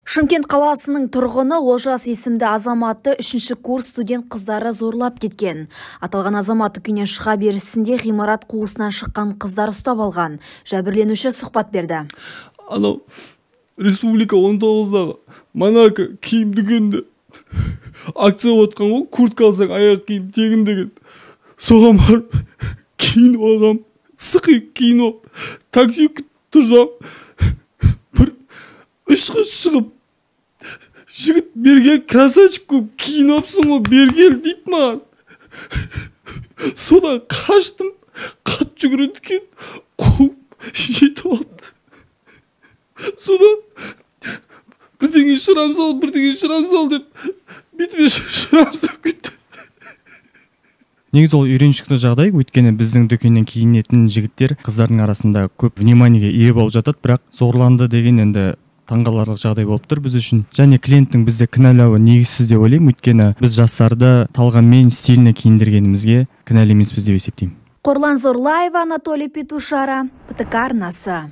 Шымкент қаласының тұрғыны Олжас есімді азаматты 3-ші курс студент қыздары зорлап кеткен. Аталған азамат дүкеннен шыға берісінде ғимарат қуысынан шыққан қыздар ұстап алған. Жәбірленуші сұхбат берді. Анау Республика 19-дағы Монако киім дүкенінде акция отқан ғой, куртка алсаң аяқ киім тегін деген. Соған барып киініп алғам, сықиып киініп алып, такси күтіп тұрсам, бір үш қыз шығып, жігіт бері кел, красавчик болып киініп алыпсың ғой, бері кел дейді маған. Содан қаштым, қатты жүгіреді екен, қуып жетіп алды. Содан бірдеңе шрам сал, бірдеңе шрам сал деп бетіме шрам салып кетті. Негізі ол үйреншікті жағдай, өйткені біздің дүкеннен киінетін жігіттер қыздардың арасында көп вниманиеге ие болып жатады, бірақ зорланды деген енді таңғаларлық жағдай болып тұр біз үшін. Және клиенттің бізді кінәлауы негізсіз деп ойлаймын, өйткені біз жастарды талғаммен стильно киіндіргенімізге кінәлі емеспіз деп есептеймін. Қорлан Зорлаева, Анатолий Петушара, ПТК арнасы.